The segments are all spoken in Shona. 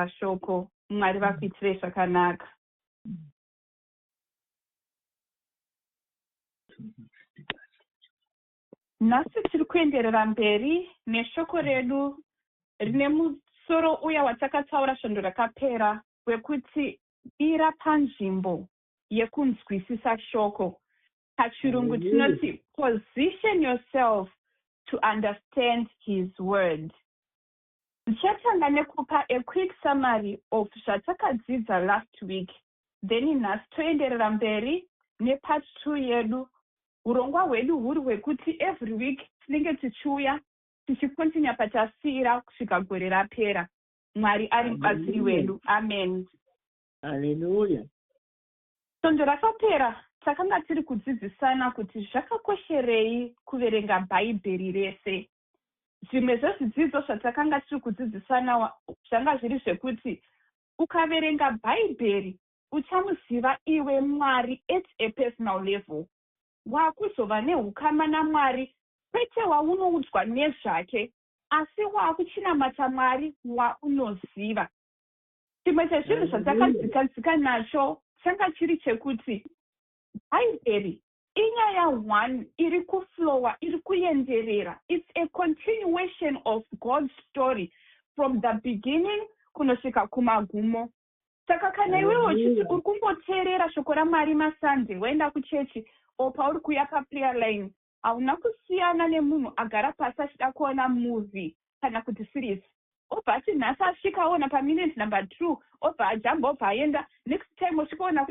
nekuteerera shoko. Mwari vakuitirei zvakanaka. Nhasi tiri kuenderera mberi neshoko redu rine musoro uya watakataura svondo rakapera wekuti mira panzvimbo yekunzwisisa shoko. Pachirungu tinoti position yourself to understand his word. Ndichatanga nekupa a quick summary of zvatakadzidza last week then nhasi toenderera mberi nepart 2 yedu. Hurongwa hwedu huri hwekuti every week tinenge tichiuya tichikontinya patasiira kusvika gore rapera. Mwari ari mubatsiri wedu. Amen. Hallelujah. Svondo rakapera takanga tiri kudzidzisana kuti zvakakosherei kuverenga Bhaibheri rese. Zvimwe zvezvidzidzo zvatakanga tiri kudzidzisana zvanga zviri zvekuti ukaverenga Bhaibheri uchamuziva iwe Mwari at a personal level. Wakuzova nehukama naMwari kwete waunoudzwa nezvake asi wakuchinamata Mwari waunoziva. Chimwe chezvinhu zvatakadzikadzika nacho changa chiri chekuti Bhaibheri inyaya one iri kuflowa, iri kuenderera. It's a continuation of God's story from the beginning kunosvika kumagumo. Saka kana iwewe uchiti uri kungoteerera shoko raMwari maSunday waenda kuchechi or pauri kuuya paprayer line, hauna kusiyana nemunhu agara pasi achida kuona movie kana kuti series. Obva ati nhasi asvika aona paminute number 2, obva ajamba obva aenda. Next time osvikaona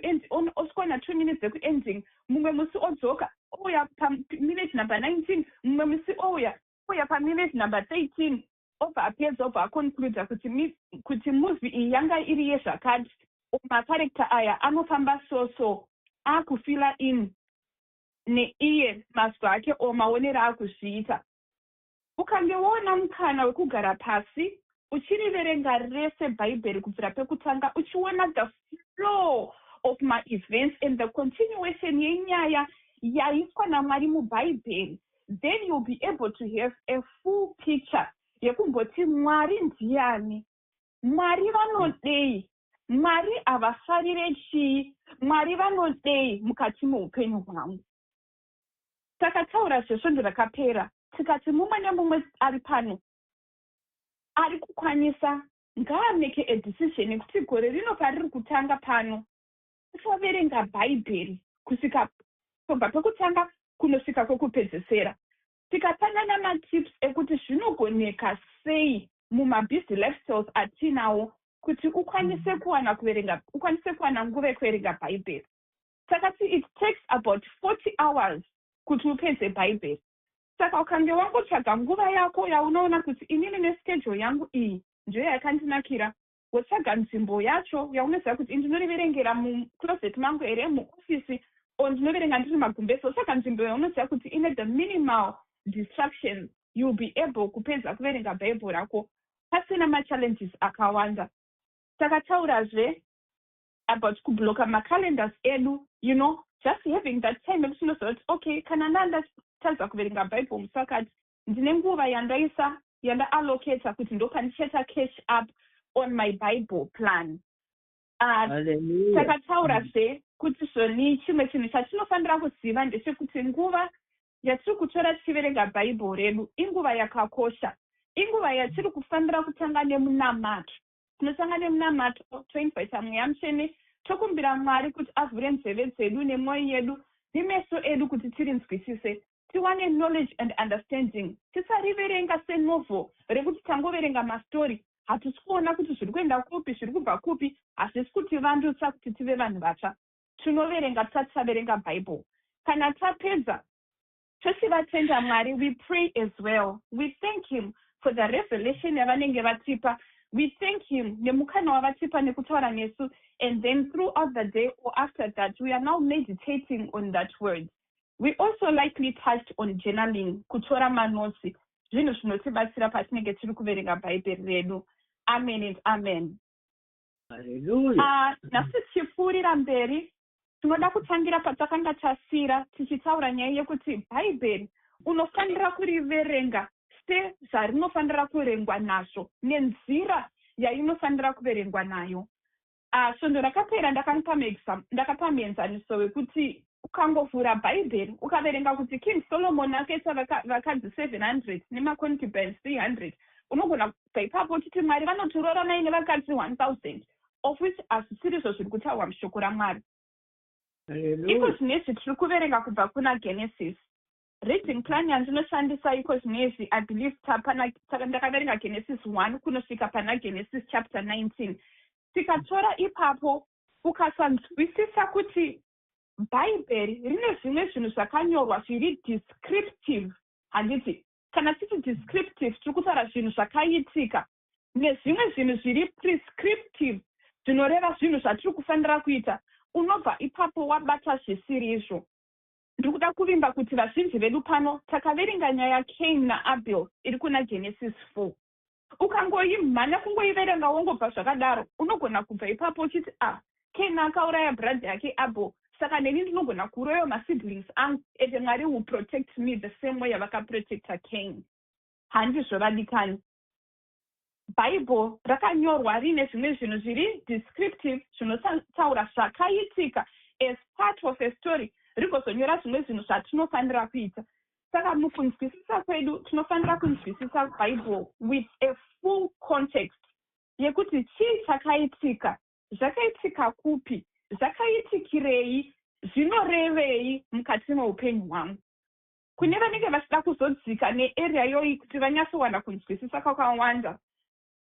osvikaona 2 minutes dzekuending, mumwe musi odzoka ouya paminute number 19, mumwe musi ouya ouya paminute number 13, obva apedza obva aconcluda kuti kuti movie iyi yanga iri yezvakati, macharacter aya anofamba so so, akufila in neiye mazwi ake o maonero akuzviita. Ukange woona mukana wekugara pasi uchiriverenga rese Bhaibheri kubvira pekutanga, uchiona the flow of maevents and the continuation yenyaya yaiswa naMwari muBhaibheri, then you'll be able to have a full picture yekumboti Mwari ndiani, Mwari vanodei, Mwari havafarire chii, Mwari vanodei mukati meupenyu hwangu. Takataura zvesvondo rakapera tikati mumwe nemumwe ari pano ari kukwanisa ngaameke a decision yekuti gore rino pariri kutanga pano tichaverenga Bhaibheri kusvika kubva pekutanga kunosvika kwekupedzesera. Tikapanana matips ekuti zvinogoneka sei mumabusy lifestyles atinawo kuti ukwanise kuwana kuverenga, ukwanise kuwana nguva yekuverenga Bhaibheri. Takati it takes about 40 hours kuti upedze Bhaibheri. Saka ukange wangotsvaga nguva yako yaunoona kuti inini neschedule yangu iyi ndiyo yakandinakira, wotsvaga nzvimbo yacho yaunoziva kuti ndinoriverengera mucloset mangu here, muofisi, or ndinoverenga ndiri magumbezi, wotsvaga nzvimbo yaunoziva kuti ine the minimal distractions, you'll be able kupedza kuverenga Bhaibheri rako pasina machallenges akawanda. Takataurazve about kubloka macalendars edu, just having that time yekuti unoziva kuti okay, kana ndandatadza kuverenga Bhaibheri musi wakati, ndine nguva yandaisa yandaallocata kuti ndopandichaita catch up on my Bible plan. Takataurazve kuti zvoni chimwe chinhu chatinofanira kuziva ndechekuti nguva yatiri kutora tichiverenga Bhaibheri redu inguva yakakosha, inguva yatiri kufanira kutanga nemunamato. Tinotanga nemunamato, toinvita Mweya Mutsvene, tokumbira Mwari kuti avhure nzeve dzedu nemwoyo yedu nemeso edu kuti tirinzwisise, tiwane knowledge and understanding. Tisariverenga senovel rekuti tangoverenga mastori, hatisi kuona kuti zviri kuenda kupi, zviri kubva kupi, hazvisi kutivandutsa kuti tive vanhu vatsva. Tinoverenga tisati taverenga Bhaibheri. Kana tapedza tochivatenda Mwari, we pray as well, we thank him for the revelation yavanenge vatipa, we thank him nemukana wavatipa nekutaura nesu, and then throughout the day or after that we are now meditating on that word. We also lightly touched on journaling, kutora manotsi, zvinhu zvinotibatsira patinenge tiri kuverenga Bhaibheri redu. Amen and amen. Hallelujah. Nhasi tichipfuurira mberi, tinoda kutangira patakanga tasira tichitaura nyaya yekuti Bhaibheri unofanira kuriverenga sezvarinofanira kurengwa nazvo nenzira Yainofanira kuverengwa nayo. Svondo rakapera ndakapa muenzaniso wekuti ukangovhura Bhaibheri, ukaverenga kuti King Solomon akaita vakadzi 700 nemaconcubines 300, unogona kubva ipapo uchiti Mwari vanotiroranai nevakadzi 1000, of which hazvisirizvo zviri kutaurwa mushoko raMwari. Iko zvinezvi tiri kuverenga kubva kuna Genesis. Reading plan yandinoshandisa iko zvinezvi, I believe ndakaverenga Genesis 1 kunosvika pana Genesis chapter 19. Tikatora ipapo, ukasanzwisisa kuti Bhaibheri rine zvimwe zvinhu zvakanyorwa zviri descriptive, handiti? Kana titi descriptive, tiri kutaura zvinhu zvakaitika, nezvimwe zvinhu zviri prescriptive, zvinoreva zvinhu zvatiri kufanira kuita. Unobva ipapo wabata zvisiri izvo. Ndiri kuda kuvimba kuti vazhinji vedu pano takaverenga nyaya yaCain naAbel iri kuna Genesis 4. Ukangoimhanya kungoiverenga wongobva zvakadaro, unogona kubva ipapo uchiti, "Ah, Cain akauraya brother yake Abel, saka neni ndinogona kuurayawo masiblings angu, ende Mwari will protect me the same way yavakaprotecta Cain." Handizvo, vadikani. Bhaibheri rakanyorwa riine zvimwe zvinhu zviri descriptive, zvinotaura zvakaitika as part of a story, rigozonyora zvimwe zvinhu zvatinofanira kuita. Saka mukunzwisisa kwedu, tinofanira kunzwisisa Bible with a full context yekuti chii chakaitika, zvakaitika kupi, zvakaitikirei, zvinorevei mukati meupenyu hwangu. Kune vanenge vachida kuzodzika nearea iyoyi kuti vanyatsowana kunzwisisa kwakawanda,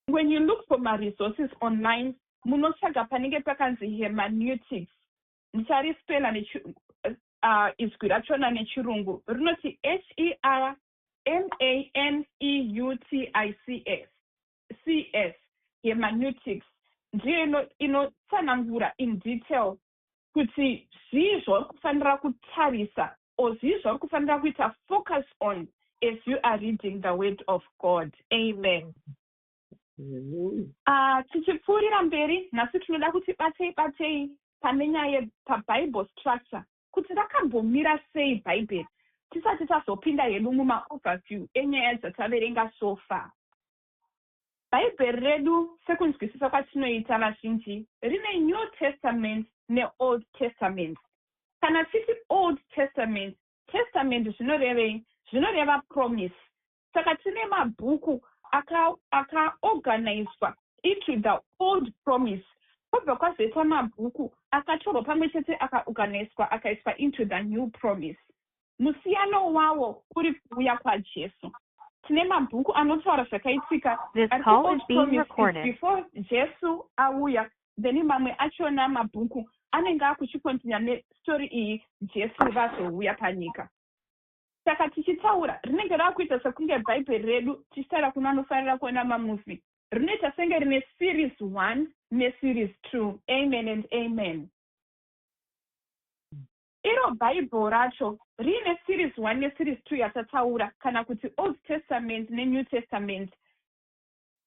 when you look for maresources online, munotsvaga panenge pakanzi hermeneutics. Ndicharispela izwi rachona nechirungu, rinoti hermeneutics cs. Hermeneutics ndiyo inotsanangura in detail kuti zvii zvauri kufanira kutarisa or zvii zvauri kufanira kuita focus on as you are reading the word of God. Amen. Tichipfuurira mberi, nhasi tinoda kuti batei batei pane nyaya yepaBible structure, kuti rakambomira sei Bhaibheri, tisati tazopinda hedu mumaoverview enyaya dzataverenga so far. Bhaibheri redu, sekunzwisisa kwatinoita vazhinji, rine New Testament neOld Testament. Kana titi Old Testament, testament zvinorevei? Zvinoreva promise. Saka tine mabhuku akaorganizwa into the old promise, kwobva kwazoita mabhuku akatorwa pamwe chete, akaorganizwa, akaiswa into the new promise. Musiyano wawo uri kuuya kwaJesu. Tine mabhuku anotaura zvakaitika before Jesu auya, then mamwe achona mabhuku anenge akuchikontinya nestori iyi Jesu vazouya panyika. Saka tichitaura, rinenge raakuita sekunge Bhaibheri redu, tichitaura kuna anofarira kuona mamovie, rinoita senge rine series one neseries two. Amen and amen. Iro Bhaibheri racho riine series one neseries two yatataura, kana kuti Old Testament neNew Testament.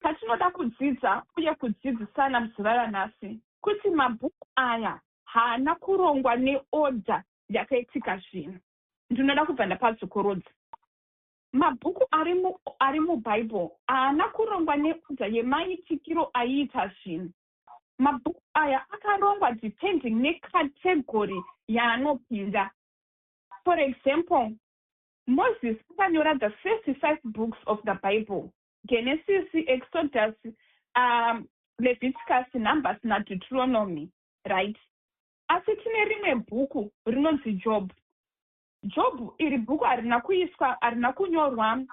Patinoda kudzidza uye kudzidzisana muzuva ranhasi, kuti mabhuku aya haana kurongwa neorder yakaitika zvinhu. Ndinoda kubva ndapadzokorodza: mabhuku ari muBhaibheri haana kurongwa neorder yemaitikiro aiita zvinhu. Mabhuku aya akarongwa depending necategory yaanopinda. For example, Moses akanyora the first five books of the Bible: Genesis, Exodus, Leviticus, Numbers naDeuteronomy, right? Asi tine rimwe bhuku rinonzi Job. Job iri bhuku harina kuiswa, harina kunyorwa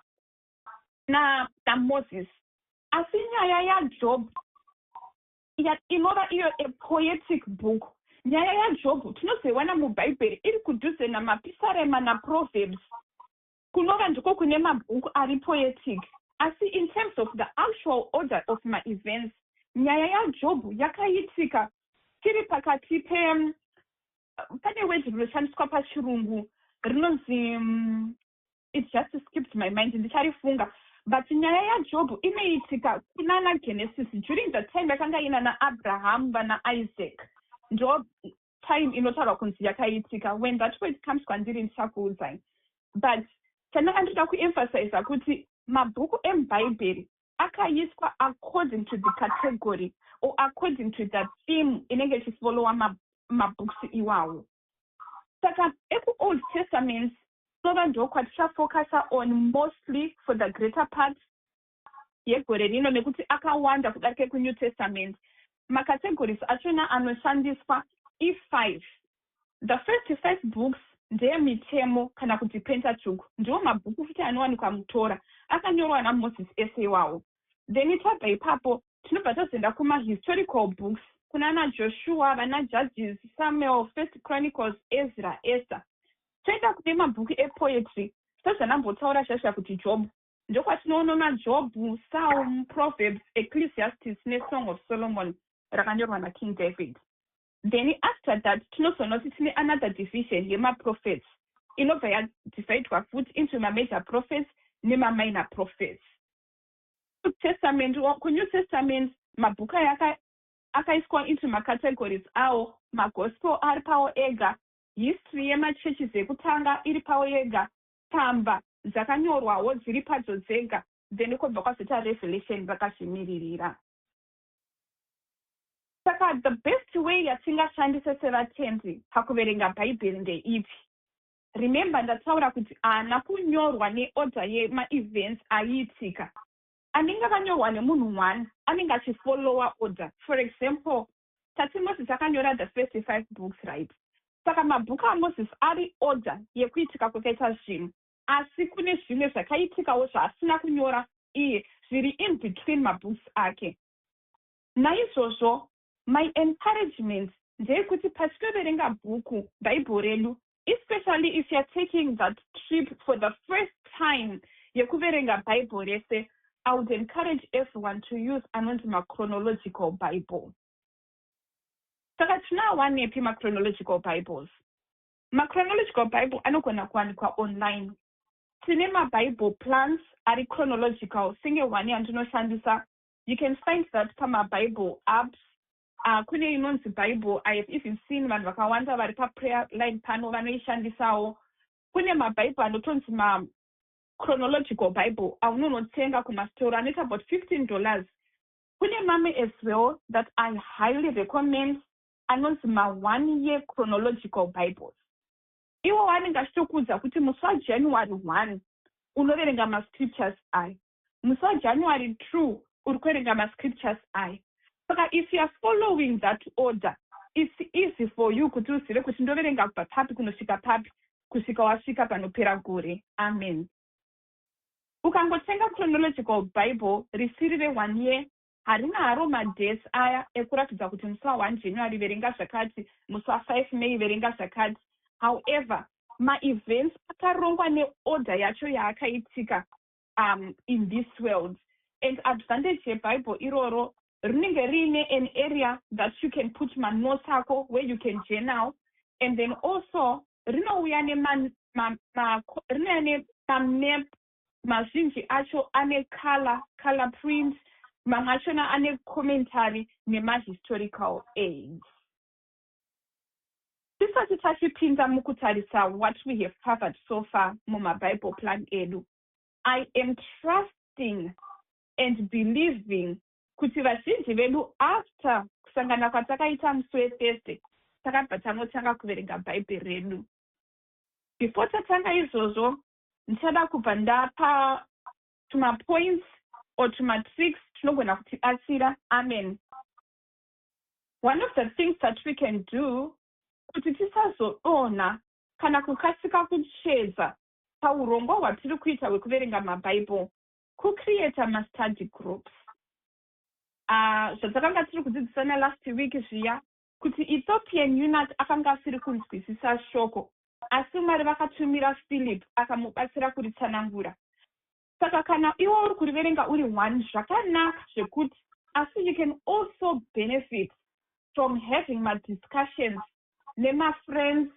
naMoses, asi nyaya yaJob, inova iyo a poetic book, nyaya yaJob tinozoiwana muBhaibheri iri kudhuze namaPisarema naProverbs, kunova ndiko kune mabhuku ari poetic. Asi in terms of the actual order of maevents, nyaya yaJob yakaitika tiri pakati pe, pane word rinoshandiswa pachirungu rinonzi, it just skipped my mind, ndicharifunga, but nyaya yaJob inoitika kunana Genesis, during the time yakanga ina naAbraham, vana Isaac. Ndo time inotaurwa kunzi yakaitika. When that word comes kwandiri, ndichakuudzai. But chandanga ndoda kuemphasiza kuti mabhuku emubhaibheri Akaiswa according to the category or according to the theme inenge ichifollowa mabooks iwawo. Saka ekuOld Testament sova ndokwatichafocusa on mostly for the greater part yegore rino, nekuti akawanda kudarika ekuNew Testament. Macategories achona anoshandiswa i5. The first five books ndeyemitemo kana kuti Pentateuch. Ndiwo mabhuku futi anowanikwa muTorah, akanyorwa naMoses ese iwawo. Then tabva ipapo, tinobva tazoenda kumahistorical books, kuna naJoshua, vana Judges, Samuel, First Chronicles, Ezra, Esther. Toenda kune mabhuku epoetry, sezvanambotaura shasha kuti Job, ndokwatinoona maJobhu, Psalm, Proverbs, Ecclesiastes neSong of Solomon rakanyorwa naKing David. Then after that tinozoona kuti tine another division yemaprophets, inobva yadividwa futi into mamajor prophets nemaminor prophets. Testament, kuNew Testament, mabhuku aya akaiswa into macategories awo. Magospel ari pawo ega, history yemachurches ekutanga iri pawo yega, tsamba dzakanyorwawo dziri padzo dzega, then kwobva kwazoita Revelation rakazvimiririra. Saka the best way yatingashandise sevatendi pakuverenga Bhaibheri ndeipi? Remember, ndataura kuti haana kunyorwa neorder yemaevents aiitika. Anenge akanyorwa nemunhu one anenge achifollowa order. For example, tati Moses akanyora the first five books, right? Saka mabhuku aMoses ari order yekuitika kwakaita zvinhu, asi kune zvimwe zvakaitikawo zvaasina kunyora iye, zviri in between mabooks ake. Naizvozvo my encouragement ndeyekuti patinoverenga bhuku Bhaibheri redu, especially if you are taking that trip for the first time yekuverenga Bhaibheri rese, I would encourage everyone to use anonzi machronological Bible. Saka tinoawanepi machronological Bibles? Machronological Bible anogona kuwanikwa online. Tine mabible plans ari chronological, senge one yandinoshandisa. You can find that pamabible apps. Kune inonzi Bible. I have even seen vanhu vakawanda vari paprayer line pano vanoishandisawo. Kune mabhaibheri anotonzi machronological Bible aunonotenga kumastoro, anoita about $15. Kune mamwe as well that I highly recommend, anonzi ma-one year chronological Bibles. Iwo anenge achitokuudza kuti musi waJanuary 1 unoverenga mascriptures aya, musi waJanuary 2 uri kuverenga mascriptures aya. Saka if you are following that order, it's easy for you kuti uzive kuti ndoverenga kubva papi kunosvika papi, kusvika wasvika panopera gore. Amen. Ukangotenga chronological Bible risiri re-one year, harina haro madates aya ekuratidza kuti musi wa1 January verenga zvakati, musi wa5 May verenga zvakati. However, maevents akarongwa neorder yacho yaakaitika in this world. And advantage yeBible iroro, rinenge riine an area that you can put manotes ako, where you can journal, and then also rinouya rinouya nemamap. Mazhinji acho ane color print, mamwe achona ane commentary nemahistorical aids. Tisati tachipinda mukutarisa what we have covered so far mumabible plan edu, I am trusting and believing kuti vazhinji vedu, after kusangana kwatakaita musi weThursday, takabva tanotanga kuverenga Bhaibheri redu. Before tatanga izvozvo, ndichada kubva ndapa tumapoints or tumatricks tinogona kutibatsira. Amen. One of the things that we can do kuti tisazodonha kana kukasika kutsvedza paurongwa hwatiri kuita hwekuverenga mabhaibheri, kucreata mastudy groups. Zvatakanga tiri kudzidzisana last week zviya, kuti Ethiopian eunuch akanga asiri kunzwisisa shoko, asi Mwari vakatumira Philip akamubatsira kuritsanangura. Saka kana iwe uri kuriverenga uri one, zvakanaka zvekuti, asi you can also benefit from having madiscussions nemafriends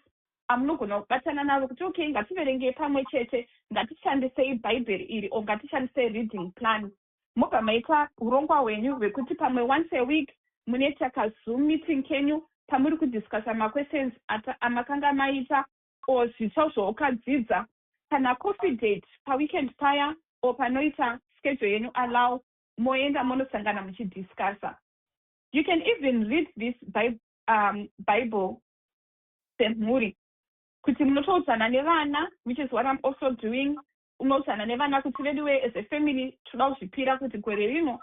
amunogona kubatana navo kuti, "Okay, ngativerengei pamwe chete, ngatishandisei Bhaibheri iri or ngatishandisei reading plan." Mobva maita urongwa hwenyu hwekuti pamwe once a week munoita kaZoom meeting kenyu pamuri kudiscussa maquestions amakanga maita or zvitsva zvaukadzidza, kana coffee date paweekend paya or panoita schedule yenyu allow. Moenda monosangana muchidiscussa. You can even read this Bible semhuri, kuti munotoudzana nevana, which is what I'm also doing. Unoudzana nevana kuti, "Veduwe, as a family toda kuzvipira kuti gore rino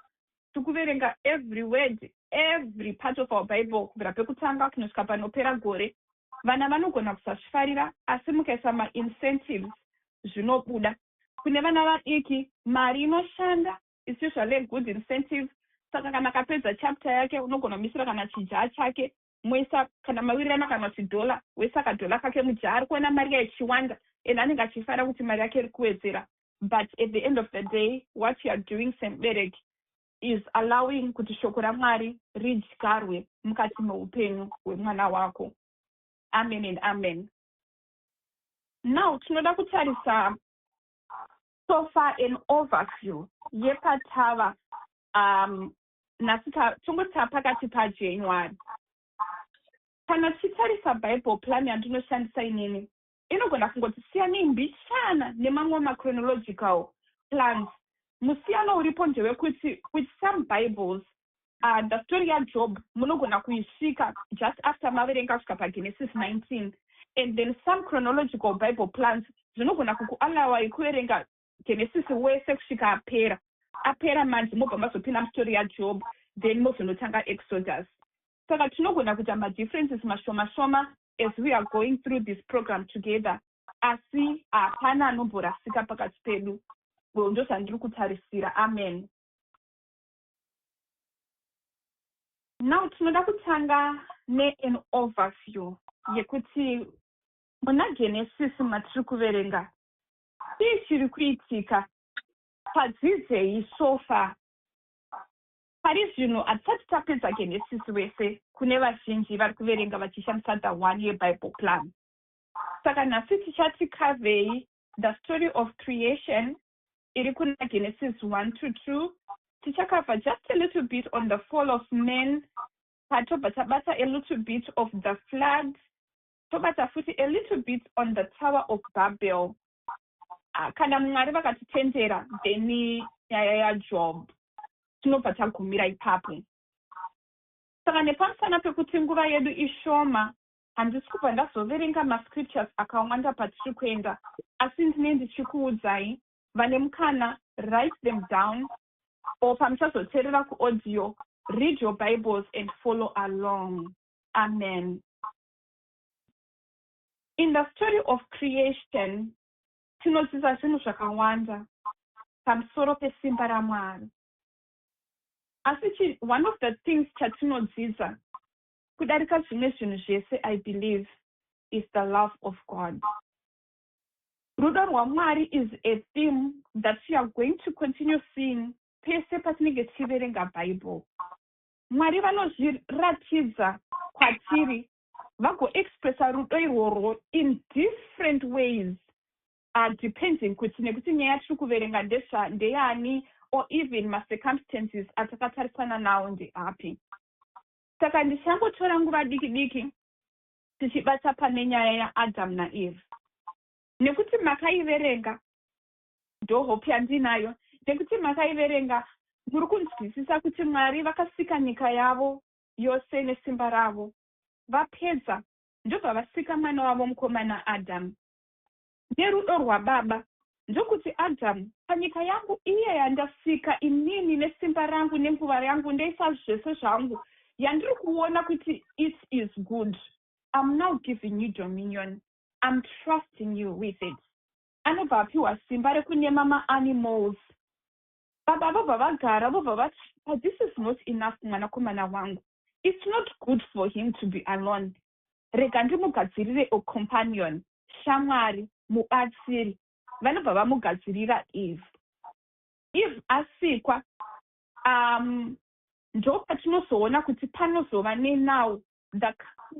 tikuverenga every word, every part of our Bible, kubvira pekutanga kunosvika panopera gore." Vana vanogona kusazvifarira, asi mukaisa maincentives zvinobuda. Kune vana vadiki, mari inoshanda is usually a good incentive. Saka kana akapedza chapter yake, unogona kumisira kana chijar chake, moisa kana mawirirana, kana kuti dhola, woisa kadhola kake mujar. Ari kuona mari yaichiwanda and anenge achifara kuti mari yake iri kuwedzera. But at the end of the day, what you are doing semubereki is allowing kuti shoko raMwari ridyarwe mukati meupenyu hwemwana wako. Amen and amen. Now tinoda kutarisa so far an overview yepatava nhasi. Tongoti tapakati paJanuary. Kana tichitarisa Bible plan yandinoshandisa inini, inogona kungoti siyanei mbichana nemamwe machronological plans. Musiyano uripo ndewekuti with some Bibles, the story yaJob munogona kuisvika just after maverenga kusvika paGenesis 19, and then some chronological Bible plans zvinogona kukuallowai kuverenga Genesis wese kusvika apera. Apera manje, mobva mazopinda mustory yaJob, then mozonotanga Exodus. Saka tinogona kuita madifferences mashoma shoma as we are going through this program together, asi hapana anomborasika pakati pedu. Ndo zvandiri kutarisira. Amen. Now tinoda kutanga nean overview yekuti muna Genesis matiri kuverenga, chii chiri kuitika, tadzidzei so far. Pari zvino hatisati tapedza Genesis wese kune vazhinji vari kuverenga vachishandisa the One Year Bible Plan. Saka nhasi tichati coverei the story of creation iri kuna Genesis 1 to 2. Tichacover just a little bit on the fall of man, patobva tabata a little bit of the flood, tobata futi a little bit on the Tower of Babel. Kana Mwari vakatitendera, then nyaya yaJob tinobva tagumira ipapo. Saka nepamusana pekuti nguva yedu ishoma, handisi kubva ndazoverenga mascriptures akawanda patiri kuenda, asi ndine ndichikuudzai, vane mukana, write them down, or pamuchazoteerera kuaudio, read your Bibles and follow along. Amen. In the story of creation, tinodzidza zvinhu zvakawanda pamusoro pesimba raMwari, asi one of the things chatinodzidza kudarika zvimwe zvinhu zvese, I believe, is the love of God. Rudo rwaMwari is a theme that we are going to continue seeing pese patinenge tichiverenga Bible. Mwari vanozviratidza kwatiri, vagoexpressa rudo irworwo in different ways, depending kuti nekuti nyaya tiri kuverenga ndeyani or even macircumstances atakatarisana nawo ndeapi. Saka ndichangotora nguva diki diki tichibata pane nyaya yaAdam naEve, nekuti makaiverenga, ndo hope yandinayo, nekuti makaiverenga, muri kunzwisisa kuti Mwari vakasika nyika yavo yose nesimba ravo. Vapedza, ndobva vasika mwana wavo mukomana Adamu nerudo rwababa, ndokuti, "Adamu, panyika yangu iye yandasika inini nesimba rangu nenguva yangu, ndoisa zvese zvangu, yandiri kuona kuti it is good, I'm now giving you dominion. I'm trusting you with it." Anobva apiwa simba rekuname maanimals. Baba vobva vagara, vobva vati, "But this is not enough, mwanakomana wangu. It's not good for him to be alone. Rega ndimugadzirire a companion, shamwari, mubatsiri." Vanobva vamugadzirira Eve. Eve asikwa, ndo patinozoona kuti panozova nenau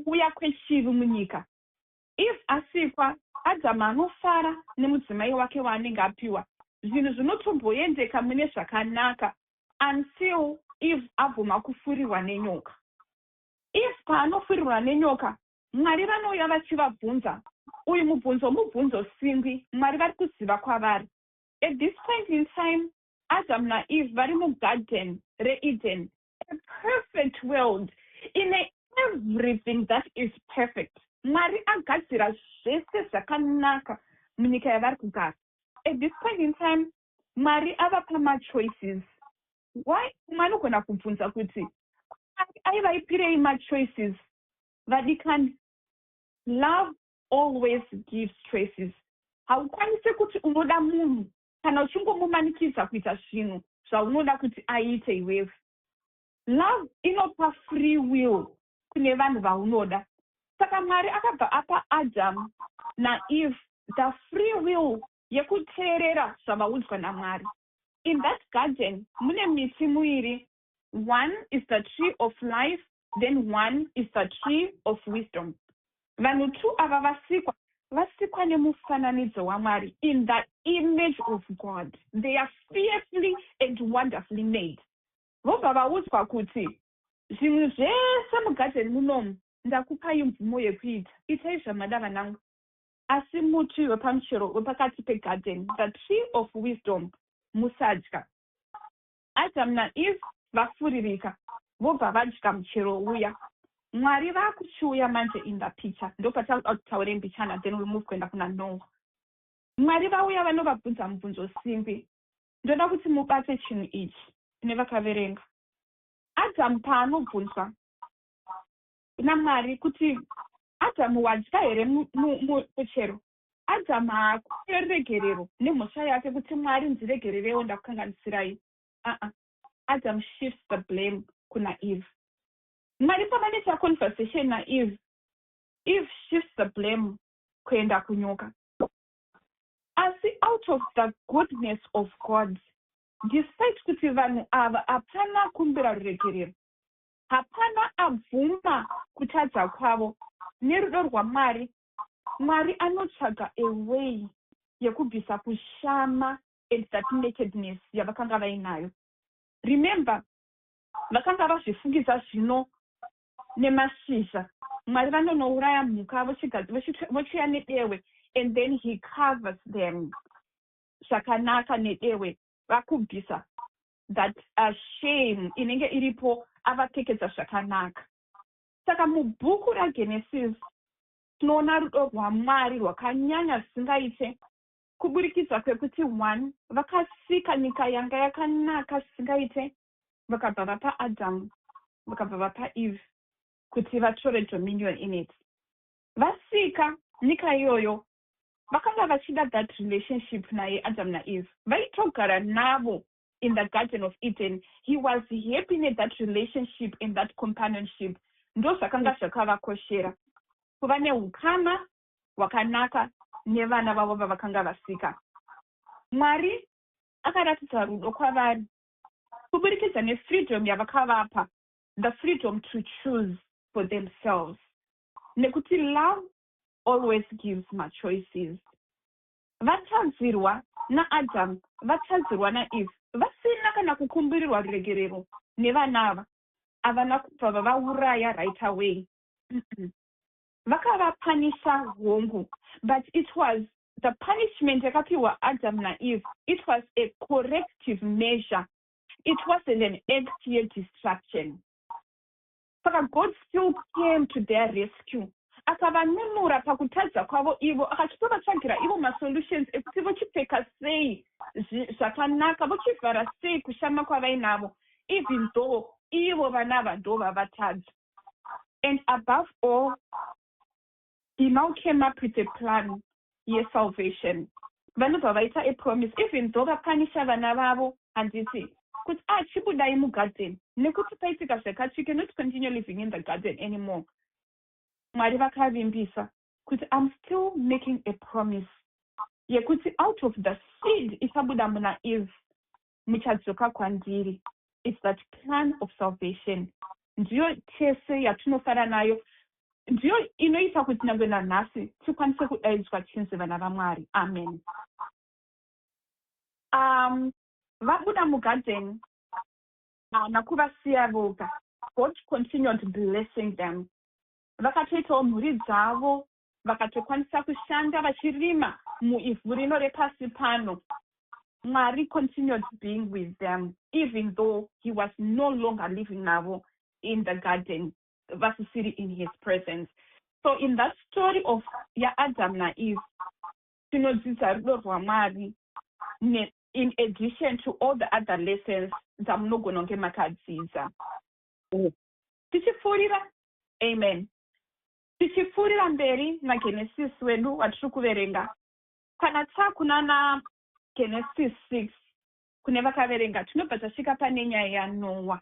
kuuya kwechivi munyika. Eve asikwa, Adhamu anofara nemudzimai wake waanenge apiwa. Zvinhu zvinotomboendeka mune zvakanaka until Eve abvuma kufurirwa nenyoka. Eve paanofurirwa nenyoka, Mwari vanouya vachivabvunza. Uyu mubvunzo mubvunzo singwi. Mwari vari kuziva kwavari at this point in time. Adam naEve vari mugarden reEden, a perfect world ine everything that is perfect. Mwari agadzira zvese zvakanaka munyika yavari kugara. At this point in time, Mwari avapa machoices. Why? Umwe anogona kubvunza kuti aivaipirei machoices? Vadikani, love always gives choices. Haukwanisi kuti unoda munhu kana uchingomumanikidza kuita zvinhu zvaunoda kuti aite iwewe. Love inopa free will kune vanhu vaunoda. Saka Mwari akabva apa Adam naEve the free will yekuteerera zvavaudzwa naMwari. In that garden mune miti miviri. One is the tree of life, then one is the tree of wisdom. Vanhu two ava vasikwa nemufananidzo waMwari, in the image of God. They are fearfully and wonderfully made. Vobva vaudzwa kuti zvinhu zvese mugadheni munomu ndakupai mvumo yekuita, itai zvamada vanangu, asi muti wepamuchero wepakati pegarden, the tree of wisdom, musadya. Adam naEve vafuririka, vobva vadya muchero uya. Mwari vaakuchiuya manje in the picture. Ndopatauda kuti taure mbichana, then we move kuenda kuna Noah. Mwari vauya, vanovabvunza mubvunzo simbi. Ndoda kuti mubate chinhu ichi nevakaverenga. Adamu paanobvunzwa naMwari kuti, "Adamu, wadya here muchero?" Adamu haakupe regerero nemhosva yake kuti, "Mwari, ndiregererewo, ndakukanganisirai." Aa, Adam shifts the blame kuna Eve. Mwari pavanoita conversation naEve, Eve shifts the blame kuenda kunyoka. Asi out of the goodness of God, despite kuti vanhu ava hapana kumbira ruregerero, hapana abvuma kutadza kwavo, nerudo rwaMwari, Mwari anotsvaga a way yekubvisa kushama and that nakedness yavakanga vainayo. Remember, vakanga vazvifungidza zvino nemashizha. Mwari vanonouraya mhuka, vochiuya nedehwe, and then He covers them zvakanaka nedehwe, vakubvisa that shame inenge iripo, avapfekedza zvakanaka. Saka mubhuku raGenesis tinoona rudo rwaMwari rwakanyanya zvisingaite, kuburikidza kwekuti one, vakasika nyika yanga yakanaka zvisingaite, vakabva vapa Adamu, vakabva vapa Eve kuti vatore dominion in it. Vasika nyika iyoyo, vakanga vachida that relationship naye Adam naEve. Vaitogara navo in the Garden of Eden. He was happy nethat relationship and that companionship. Ndo zvakanga zvakavakoshera, kuva neukama hwakanaka nevana vavo vavakanga vasika. Mwari akaratidza rudo kwavari kuburikidza nefreedom yavakavapa, the freedom to choose for themselves, nekuti love always gives machoices. Vatadzirwa naAdam, vatadzirwa naEve, vasina kana kukumbirirwa ruregerero nevana ava, havana kubva vavauraya right away. Vakavapunisha hongu, but it was the punishment yakapiwa Adam naEve, it was a corrective measure. It wasn't an act yedestruction. Saka God still came to their rescue, akavanunura pakutadza kwavo ivo, akachitovatsvagira ivo masolutions ekuti vochipfeka sei zvakanaka, vochivhara sei kushama kwavainavo, even though ivo vana ndo vavatadza. And above all, He now came up with a plan yesalvation. Vanobva vaita a promise, even though vapunisha vana vavo, handiti, kuti ah, chibudai mugarden nekuti paitika zvakati, you cannot continue living in the garden anymore. Mwari vakavimbisa kuti, "I'm still making a promise yekuti out of the seed ichabuda muna Eve muchadzoka kwandiri." It's that plan of salvation. Ndiyo tese yatinofara nayo, ndiyo inoita kuti nyange nanhasi tikwanise kudaidzwa chinzi vana vaMwari. Amen. Vabuda mugarden, haana kuvasiya voga. God continued blessing them. Vakatoitawo mhuri dzavo, vakatokwanisa kushanda vachirima muivhu rino repasi pano. Mwari continued being with them even though he was no longer living navo in the garden, vasisiri in his presence. So in that story of yaAdam naEve, tinodzidza rudo rwaMwari in addition to all the other lessons dzamunogona kunge makadzidza. Tichipfuurira, amen, tichipfuurira mberi naGenesis wedu watiri kuverenga, kana taakuna naGenesis 6, kune vakaverenga, tinobva tasvika pane nyaya yaNoa.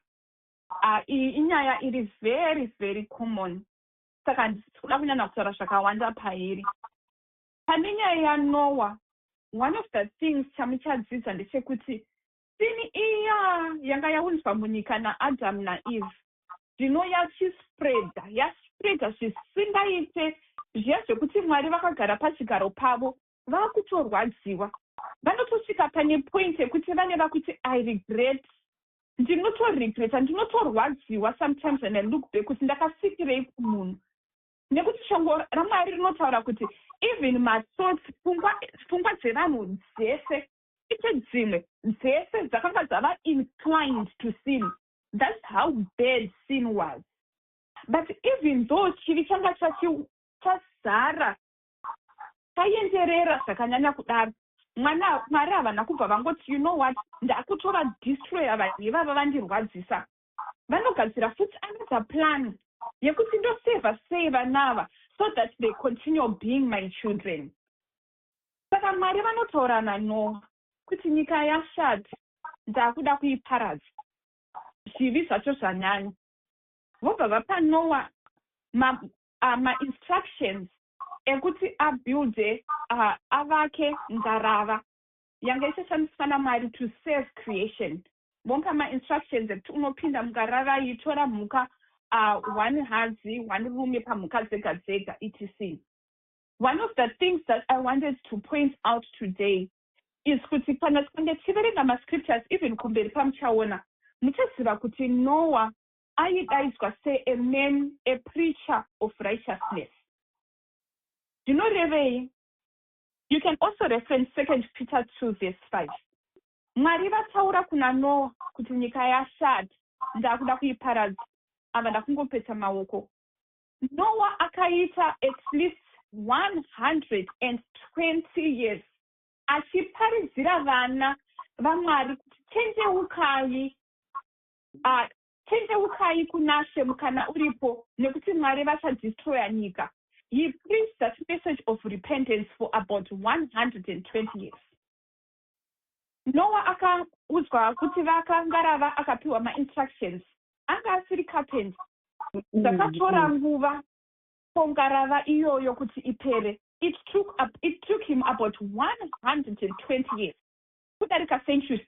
Iyi inyaya iri very very common, saka handisi kuda kunyanya kutaura zvakawanda pairi. Pane nyaya yaNoa, one of the things chamuchadzidza ndechekuti sin iya yanga yaunzwa munyika naAdam naEve zvino yachispreada, yaspreada zvisingaite, zviya zvekuti Mwari vakagara pachigaro pavo vakutorwadziwa. Vanotosvika pane point yekuti vane vakuti, "I regret, ndinotoregreta, ndinotorwadziwa sometimes and I look back kuti ndakasikirei kumunhu," nekuti shoko raMwari rinotaura kuti even mathoughts, pfungwa dzevanhu dzese, ite dzimwe dzese dzakanga dzava inclined to sin. That's how bad sin was. But even though chivi changa chazara, chaenderera zvakanyanya kudaro, mwana Mwari havana kubva vangoti, "You know what, ndakutora destroya vanhu ivava vandirwadzisa." Vanogadzira futi another plan yekuti ndosevha sei vanava so that they continue being my children. Saka Mwari vanotaura naNoa kuti nyika yashata, ndakuda kuiparadza, zvivi zvacho zvanyanya. Vobva vapa Noa mainstructions ekuti abuilde, avake ngarava yanga ichashandiswa naMwari to save creation. Vomupa mainstructions ekuti unopinda mungarava iyi, tora mhuka one hadzi, one rume pamhuka dzega dzega, etc. One of the things that I wanted to point out today is kuti kana tikange tiverenga mascriptures even kumberi pamuchaona, muchaziva kuti Noah aidaidzwa sea man, a preacher of righteousness. Zvinorevei? You can also reference 2 Peter 2 verse 5. Mwari vataura kuna Noa kuti nyika yashata, ndakuda kuiparadza, ava ndakungopeta maoko. Noa akaita at least 120 years achiparidzira vana vaMwari kuti tendeukai, tendeukai kunaShe mukana uripo, nekuti Mwari vachadestroya nyika. He preached that message of repentance for about 120 years. Noa akaudzwa kuti vaka ngarava, akapiwa mainstructions, anga asiri carpenter. Zvakatora nguva for ngarava iyoyo kuti ipere. It took him about 120 years, kudarika century,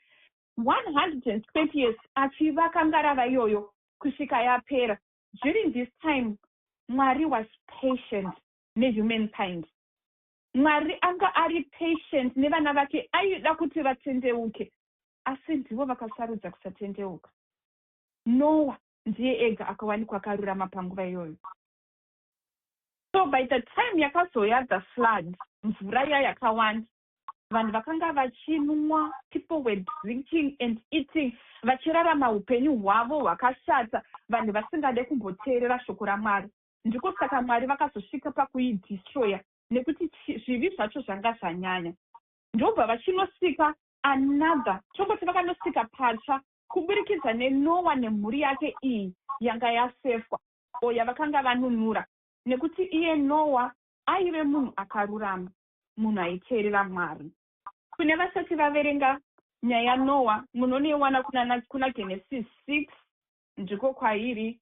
120 years achivaka ngarava iyoyo kusvika yapera. During this time, Mwari was patient nehumankind. Mwari anga ari patient nevana vake, aida kuti vatendeuke, asi ndivo vakasarudza kusatendeuka. Noa ndiye ega akawanikwa akarurama panguva iyoyo. So by the time yakazoya the flood, mvura iya yakawanda, vanhu vakanga vachinwa, people were drinking and eating, vachirarama upenyu hwavo hwakashata, vanhu vasingade kumboteerera shoko raMwari. Ndiko saka Mwari vakazosvika pakuidestroya, nekuti zvivi zvacho zvanga zvanyanya. Ndobva vachinosika another, tongoti vakanosika patsva kuburikidza neNoa nemhuri yake iyi yanga yasefwa o yavakanga vanunura, nekuti iye Noa aive munhu akarurama, munhu aiteerera Mwari. Kune vasati vaverenga nyaya yaNoa, munonoiwana kuna Genesis 6, ndiko kwairi,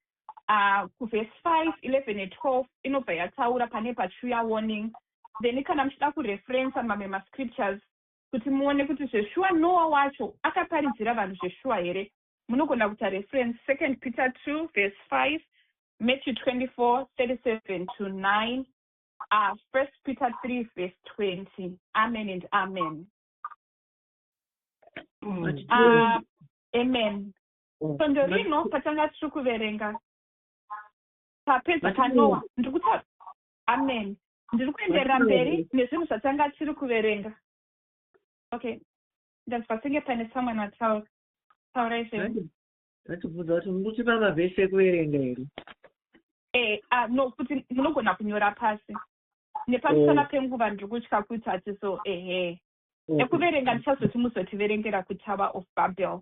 kuvhesi 5, 11 ne12. Inobva yataura pane pachiuya warning. Then kana muchida kureferensa mamwe mascriptures kuti muone kuti zveshuwa Noa wacho akaparidzira vanhu zveshuwa here, munogona kuita reference 2 Peter 2 verse 5, Matthew 24 37 to 9, 1 Peter 3 verse 20. Amen and amen. Amen. Svondo rino patanga tiri kuverenga papedza paNoa, ndiri kuta, amen, ndiri kuenderera mberi nezvinhu zvatanga tiri kuverenga. Okay. Ndazwa senge pane someone ataura. Taurai zvenyu. Ndatibvunza kuti mukutipa mavhesi ekuverenga here? No, kuti munogona kunyora pasi. Nepamusana penguva ndiri kutya kuti hatiso, ehe. Ekuverenga ndichazoti muzotiverengera kuTower of Babel.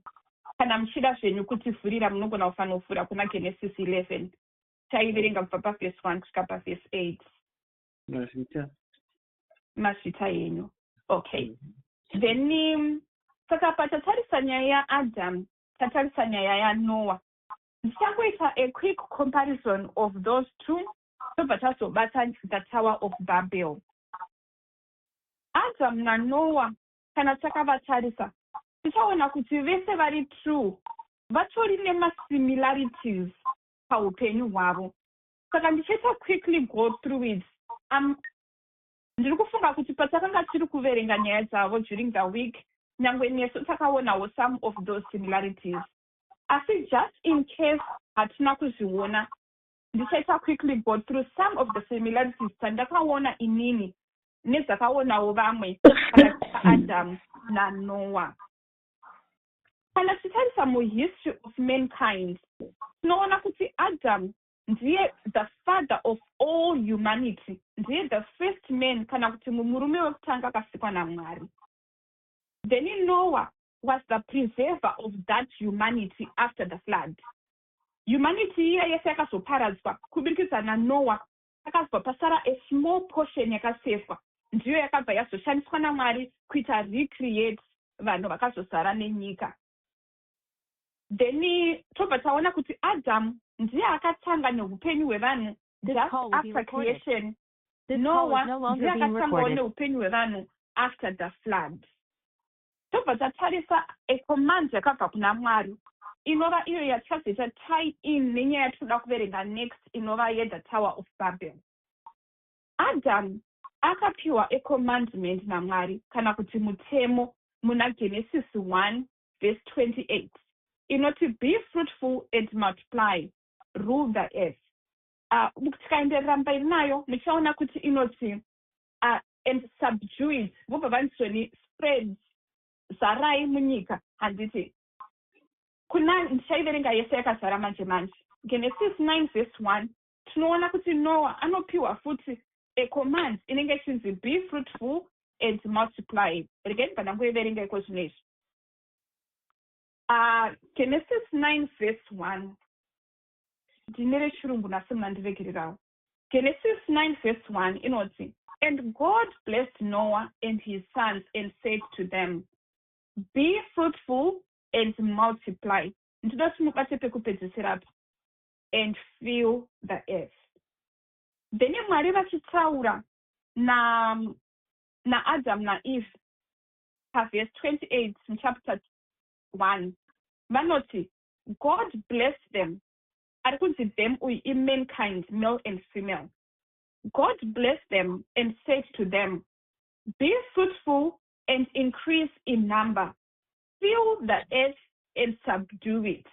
Kana muchida zvenyu kutivhurira, munogona kufanovhura kuna Genesis 11. Taiverenga kubva pavhesi 1 kusvika pavhesi 8. Mazvita. Mazvita yenyu. Okay. Then saka patatarisa nyaya yaAdam, tatarisa nyaya yaNoah. Ndichangoita a quick comparison of those two, tobva tazobata the Tower of Babel. Adam naNoah, kana takavatarisa, tichaona kuti vese vari two vatori nemasimilarities paupenyu hwavo. Saka ndichaita quickly go through it. Ndiri kufunga kuti patakanga tiri kuverenga nyaya dzavo during the week, nyangwe nesu takaonawo some of those similarities, asi just in case hatina kuzviona, ndichaita quickly go through some of the similarities dzandakaona inini nedzakaonawo vamwe pakati paAdam naNoah. Kana tichitarisa muhistory of mankind, tinoona kuti Adam ndiye the father of all humanity, ndiye the first man, kana kuti murume wekutanga akasikwa naMwari. Then Noah was the preserver of that humanity after the flood. Humanity iya yese yakazoparadzwa kubirikidza naNoah, pakabva pasara a small portion yakasefwa, ndiyo yakabva yazoshandiswa naMwari kuita recreate vanhu vakazozara nenyika. Then tobva taona kuti Adam ndiye akatanga neupenyu hwevanhu just after creation. Noah ndiye akatangawo neupenyu hwevanhu after the flood. Tobva tatarisa a command yakabva kuna Mwari, inova iyo yatichazoita tie in nenyaya yatinoda kuverenga next, inova yethe Tower of Babel. Adam akapiwa a commandment naMwari, kana kuti mutemo, muna Genesis 1 verse 28 inoti, "Be fruitful and multiply, rule the earth." Tikaenderera mberi nayo, muchaona kuti inoti "and subdue it." Vobva vanzoni "spread", zarai munyika, handiti? Kuna ndichaiverenga yese yakazara manje manje. Genesis 9 verse 1, tinoona kuti Noah anopiwa futi a command inenge ichinzi, "Be fruitful and multiply." Regai ndibva ndangoiverenga iko zvino izvi. Genesis 9 verse 1, ndine rechirungu nhasi, munandiregererawo. Genesis 9 verse 1 inoti, "And God blessed Noah and his sons and said to them, 'Be fruitful and multiply.'" Ndinoda kuti mubate pekupedzisira pa, "and fill the earth." Then Mwari vachitaura naAdam naEve pavhesi 28 muchapter 1, vanoti, "God blessed them." Ari kunzi "them" uyu imankind, male and female. "God blessed them and said to them, 'Be fruitful and increase in number. Fill the earth and subdue it.'"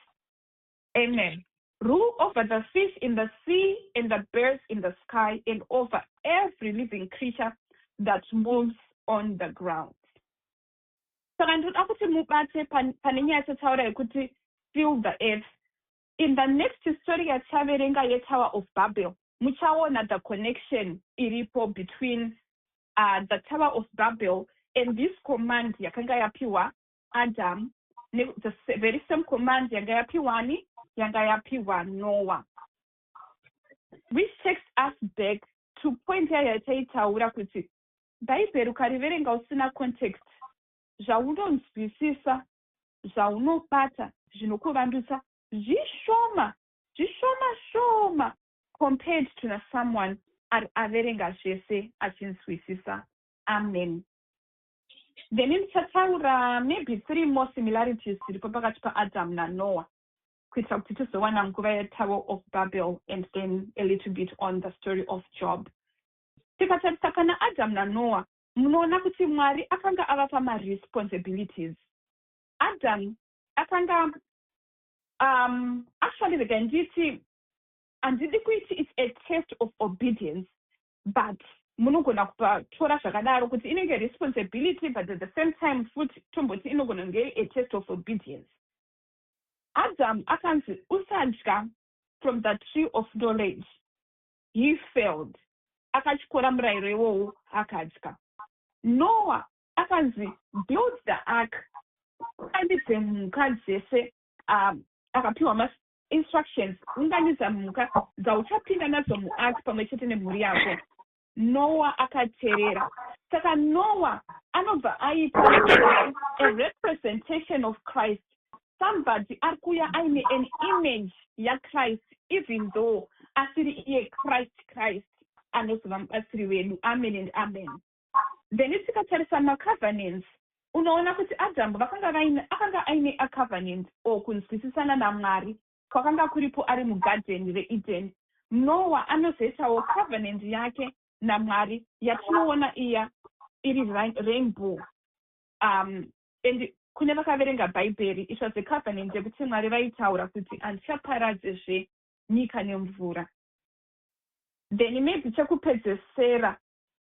Amen. "Rule over the fish in the sea and the birds in the sky and over every living creature that moves on the ground." Saka ndinoda kuti mubate pane nyaya yatataura yekuti "fill the earth". In the next story yatichaverenga yeTower of Babel, muchaona the connection iripo between the Tower of Babel and this command yakanga yapiwa Adam, the very same command yanga yapiwani, yanga yapiwa Noah, which takes us back to point yaya yataitaura kuti Bhaibheri ukariverenga usina context, zvaunonzwisisa, zvaunobata, zvinokuvandutsa zvishoma zvishoma shoma compared to nasomeone ari averenga zvese achinzwisisa. Amen. Then ndichataura maybe three more similarities dziripo pakati paAdam naNoah, kuitira kuti tizowana nguva yeTower of Babel and then a little bit on the story of Job. Tikatarisa pana Adam naNoah, munoona kuti Mwari akanga avapa maresponsibilities. Adam akanga actually, rega nditi, handidi kuiti it's a test of obedience, but Munogona kupatora zvakadaro kuti inenge responsibility, but at the same time futi tomboti inogona kunge a test of obedience. Adam akanzi usadya from the tree of knowledge. He failed, akatyora murayiro iwowo, akadya. Noah akanzi build the ark, unganidze mhuka dzese. Akapiwa mainstructions, unganidza mhuka dzauchapinda nadzo muark pamwe chete nemhuri yako. Noah akateerera. Saka Noah anobva aita a representation of Christ, somebody ari kuuya aine an image yaChrist, even though asiri iye Christ. Christ anozova mubatsiri wedu. Amen and amen. Then tikatarisa macovenants, unoona kuti Adhamu akanga aine acovenant or kunzwisisana naMwari kwakanga kuripo ari mugadheni reEden. Noah anozoitawo covenant yake naMwari yatinoona iya iri rainbow. And kune vakaverenga Bhaibheri, it was a covenant yekuti Mwari vaitaura kuti handichaparadzezve nyika nemvura. Then maybe chekupedzesera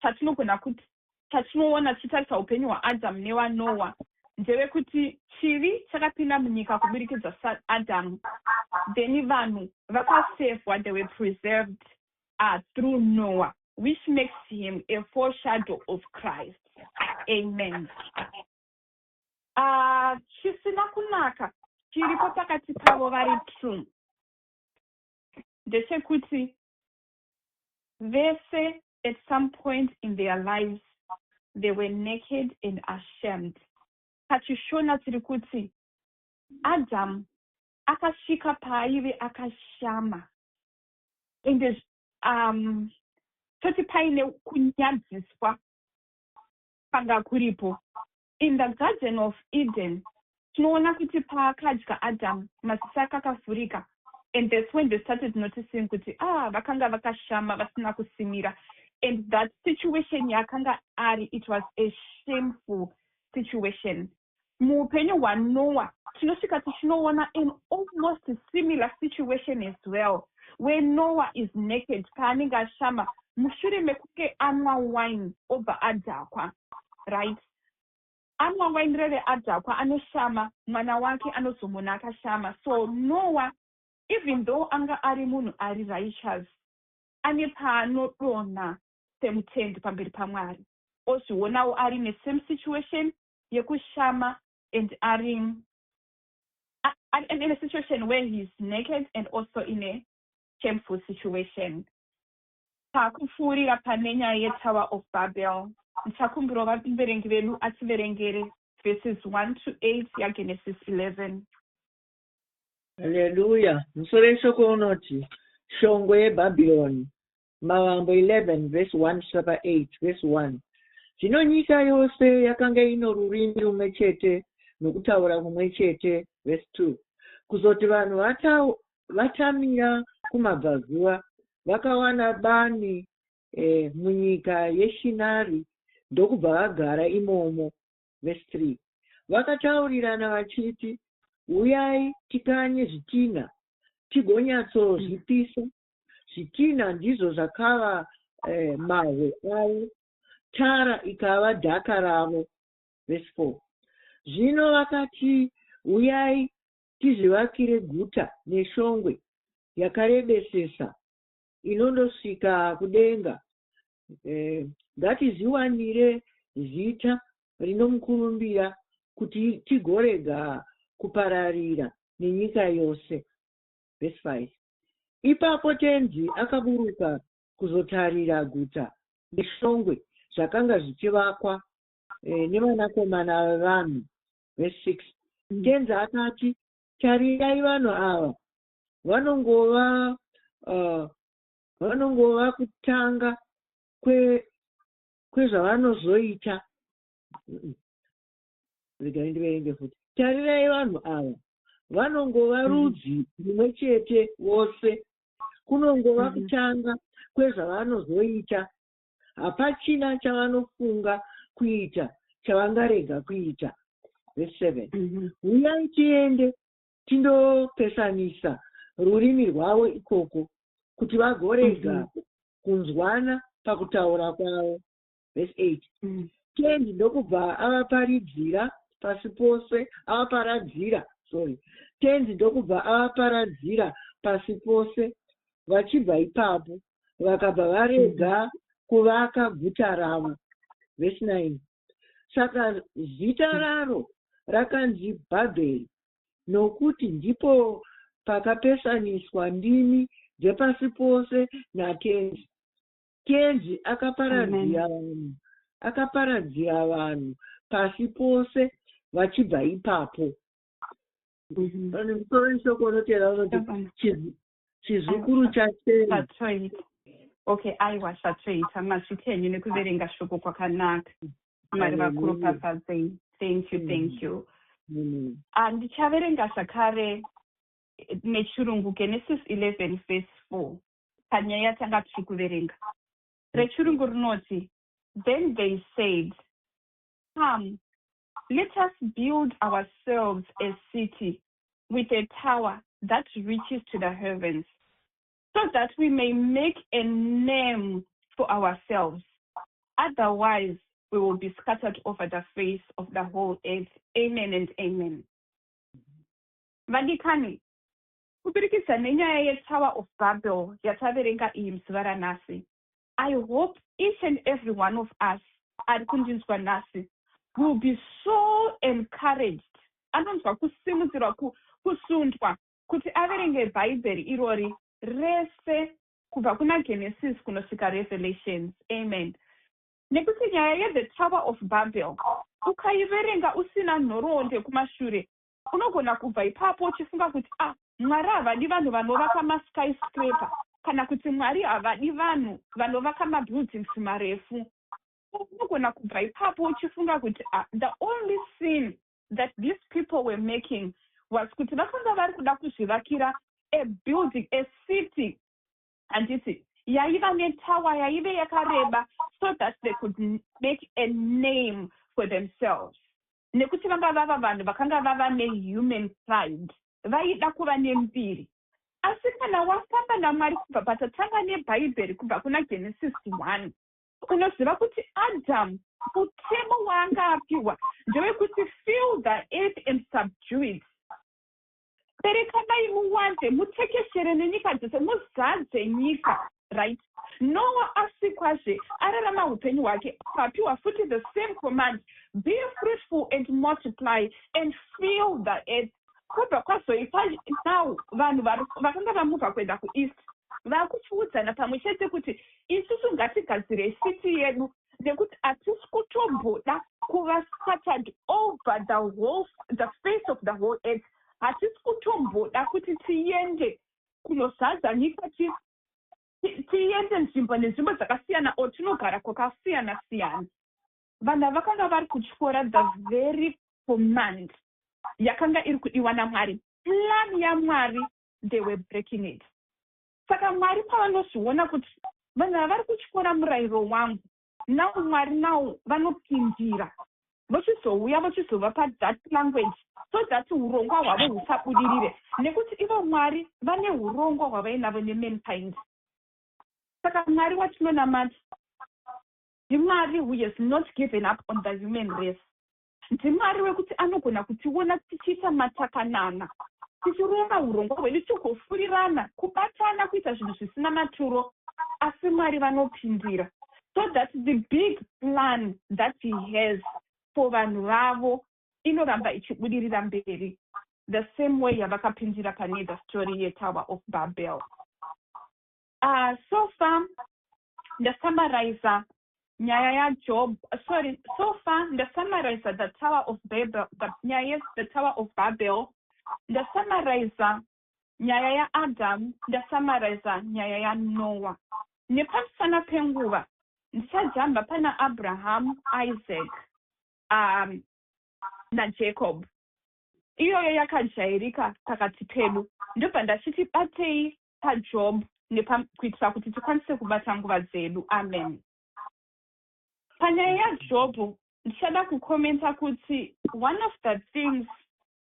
chatinogona kuti chatinoona tichitarisa upenyu hwaAdhamu newaNoah ndevekuti chivi chakapinda munyika kuburikidza saAdhamu. Then vanhu vakasevhwa, they were preserved through Noah, which makes him a foreshadow of Christ. Amen. Chisina kunaka chiripo pakati pavo vari true ndechekuti vese at some point in their lives they were naked and ashamed. PachiShona tiri kuti Adamu akasvika paaive akashama, ende toti paine kunyadziswa kwanga kuripo. In the Garden of Eden, tinoona kuti paakadya Adamu, maziso ake akavhurika, and that's when they started noticing kuti, ah, vakanga vakashama vasina kusimira. And that situation yaakanga ari, it was a shameful situation. Muupenyu hwaNoah tinosvika tichinoona an almost similar situation as well, where Noah is naked paanenge ashama mushure mekunge anwa wine, obva adhakwa, right? Anwa wine reve adhakwa, anoshama. Mwana wake anozomuna akashama. So Noah, even though anga ari munhu ari righteous, ane paanodonha semutendi pamberi paMwari, ozvionawo ari nesame situation yekushama and ari in a situation where he is naked and also in a shameful situation. Paakupfuurira pane nyaya yeTower of Babel, ndichakumbirawo vaverengi vedu ativerengere verses 1 to 8 yaGenesis 11. Haleluya. Musoro weshoko unoti shongwe yeBhabhironi. Mavambo 11 vhesi 1 kusvika pa8. Vhesi 1: Zvino nyika yose yakanga ino rurimi rumwe chete nokutaura kumwe chete. Vhesi 2: Kuzoti vanhu vatamira kumabvazuva, vakawana bani munyika yeShinari, ndokubva vagara imomo. Vhesi 3: Vakataurirana vachiti, "Uyai tikanye zvitinha tigonyatsozvipisa." Zvitinha ndizvo zvakava mahwe avo, tara ikava dhaka ravo. Vhesi 4: Zvino vakati, "Uyai tizvivakire guta neshongwe yakarebesesa inondosvika kudenga. Ngatizviwanire zita rinomukurumbira kuti tigorega kupararira nenyika yose." Vhesi 5: Ipapo Tenzi akaburuka kuzotarira guta neshongwe zvakanga zvichivakwa nevanakomana vevanhu. Vhesi 6: Tenzi akati, "Tarirai, vanhu ava vanongova kutanga kwezvavanozoita. Regai ndiverenge futi. Tarirai, vanhu ava vanongova rudzi rumwe chete vose, kunongova kutanga kwezvavanozoita. Hapachina chavanofunga kuita chavangarega kuita." Vhesi 7: "Uyai tiende tindopesanisa rurimi rwavo ikoko, kuti vagorega kunzwana." pakutaura kwavo. Vhesi 8. Tenzi ndokubva avaparidzira pasi pose, avaparadzira, sorry, Tenzi ndokubva avaparadzira pasi pose vachibva ipapo, vakabva varega kuvaka guta ravo. Vhesi 9. Saka zita raro rakanzi Bhabheri, nokuti ndipo pakapesaniswa ndimi dzepasi pose naTenzi. Tenzi akaparadzira vanhu, akaparadzira vanhu pasi pose vachibva ipapo. Pane musoro weshoko unotevera unoti Chizukuru chaSemi. Zvatoita. Okay, aiwa, zvatoita. Mazvita henyu nekuverenga shoko kwakanaka. Mwari vakuropafadzei. Thank you, thank you. Ndichaverenga zvakare nechirungu, Genesis 11 verse 4, panyaya yatanga tiri kuverenga. Rechirungu rinoti, "Then they said, 'Come, let us build ourselves a city with a tower that reaches to the heavens, so that we may make a name for ourselves. Otherwise, we will be scattered over the face of the whole earth.'" Amen and amen. Vadikani, kubudikidza nenyaya yeTower of Babel yataverenga iyi muzuva ranhasi, I hope each and every one of us ari kundinzwa nhasi will be so encouraged, anonzwa kusimudzirwa, kusundwa kuti averenge Bhaibheri irori rese kubva kuna Genesis kunosvika Revelations. Amen. Nekuti nyaya yethe Tower of Babel, ukaiverenga usina nhoroondo yekumashure, unogona kubva ipapo uchifunga kuti, "Ah, Mwari havadi vanhu vanovaka maskyscraper," kana kuti, "Mwari havadi vanhu vanovaka mabuildings marefu." Unogona kubva ipapo uchifunga kuti, ah, the only sin that these people were making was kuti vakanga vari kuda kuzvivakira a building, a city, handiti, yaiva netower yaive yakareba, so that they could make a name for themselves, nekuti vanga vava vanhu vakanga vava nehuman pride, vaida kuva nembiri. Asi kana wafamba naMwari kubva patatanga neBhaibheri, kubva kuna Genesis 1, unoziva kuti Adam, mutemo waanga apiwa ndewekuti, "Fill the earth and subdue it. Berekanai muwande, mutekeshere nenyika dzose, muzadze nyika," right? Noah asikwazve ararama upenyu hwake, akapiwa futi the same command, "Be fruitful and multiply and fill the earth." Kwobva kwazoipa now vanhu vakanga vamubva kuenda kueast vakuchiudzana pamwe chete kuti, "Isusu ngatigadzire city yedu, nekuti hatisi kutomboda kuva scattered over the face of the whole earth. Hatisi kutomboda kuti tiende kunozadza nyika, tiende nzvimbo nenzvimbo dzakasiyana, o tinogara kwakasiyana siyana." Vanhu ava vakanga vari kutyora the very command yakanga iri kudiwa naMwari, plan yaMwari. They were breaking it. Saka Mwari pavanozviona kuti vanhu ava vari kutyora murayiro wangu, now Mwari now vanopindira, vochizouya vochizovapa that language so that urongwa hwavo husabudirire, nekuti ivo Mwari vane urongwa hwavainavo nemankind. Saka Mwari watinonamata ndiMwari who has not given up on the human race. NdiMwari wekuti anogona kutiona tichiita matakanana, tichironga urongwa hwedu, tigofurirana kubatana kuita zvinhu zvisina maturo, asi Mwari vanopindira so that the big plan that he has for vanhu vavo inoramba ichibudirira mberi, the same way yavakapindira pane the story yeTower of Babel. So far ndasummariza nyaya yaJob, sorry, so far ndasummariza the Tower of Babel, nyaya yethe Tower of Babel, ndasummariza nyaya yaAdam, ndasummariza nyaya yaNoah. Nepamusana penguva, ndichajamba pana Abraham, Isaac naJacob. Iyoyo yakajairika pakati pedu. Ndobva ndachiti batei paJob kuitira kuti tikwanise kubata nguva dzedu. Amen. Panyaya yaJobhu, ndichada kucommenta kuti one of the things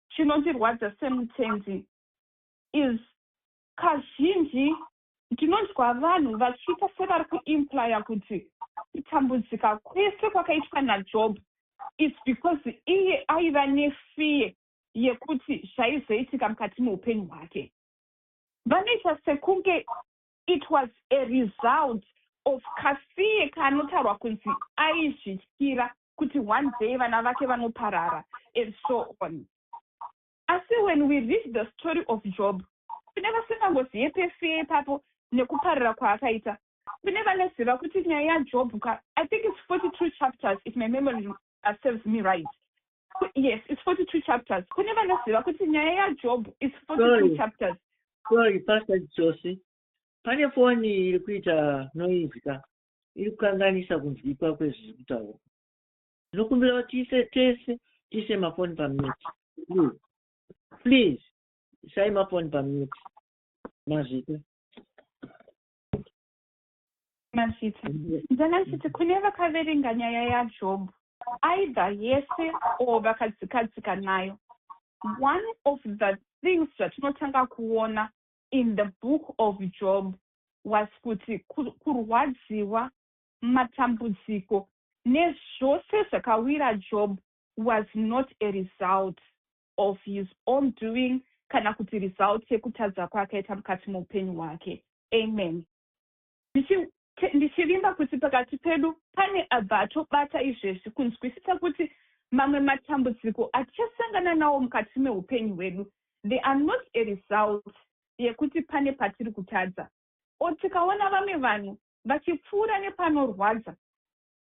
chinondirwadza semutendi is kazhinji Ndinonzwa vanhu vachiita sevari kuimplya kuti kutambudzika kwese kwakaitwa naJob is because iye aiva nefear yekuti zvaizoitika mukati meupenyu hwake. Vanoita sekunge it was a result of kafear kaanotaurwa kunzi aizvityira kuti one day vana vake vanoparara and so on. Asi when we read the story of Job, kune vasingangozive pefear ipapo nekuparira kwaakaita, kune vanoziva kuti nyaya yaJob ka, I think it's 42 chapters, if my memory serves me right. Yes, it's 42 chapters. Kune vanoziva kuti nyaya yaJob is 42 chapters. Sorry, Pastor Josi, pane foni iri kuita noise ka, iri kukanganisa kunzwikwa kwezviri kutaurwa. Ndinokumbira kuti tiise tese, tiise mafoni pamute. Please, please, isai mafoni pamute. Mazvita. Mazvita. Ndanga ndichiti kune vakaverenga nyaya yaJob either yese or vakadzikadzika nayo, one of the things zvatinotanga kuona in the book of Job was kuti kurwadziwa, matambudziko nezvose zvakawira Job was not a result of his own doing kana kuti result yekutadza kwaakaita mukati meupenyu hwake. Amen. Ndichivimba kuti pakati pedu pane abva atobata izvezvi kunzwisisa kuti mamwe matambudziko atichasangana nawo mukati meupenyu hwedu, they are not a result yekuti pane patiri kutadza. O tikaona vamwe vanhu vachipfuura nepanorwadza,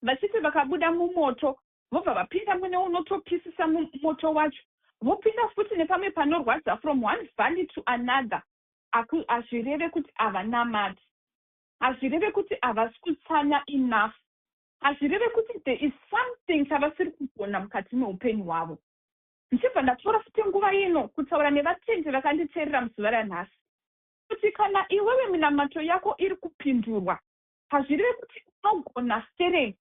vachiti vakabuda mumoto, vobva vapinda mune unotopisisa moto wacho, vopinda futi nepamwe panorwadza, from one valley to another, hazvireve kuti havanamati, hazvireve kuti havasi kutsanya enough, hazvireve kuti there is something chavasiri kugona mukati meupenyu hwavo. Ndichibva ndatora futi nguva ino kutaura nevatendi vakanditeerera muzuva ranhasi kuti kana iwewe minamato yako iri kupindurwa, hazvireve kuti unogona stereki,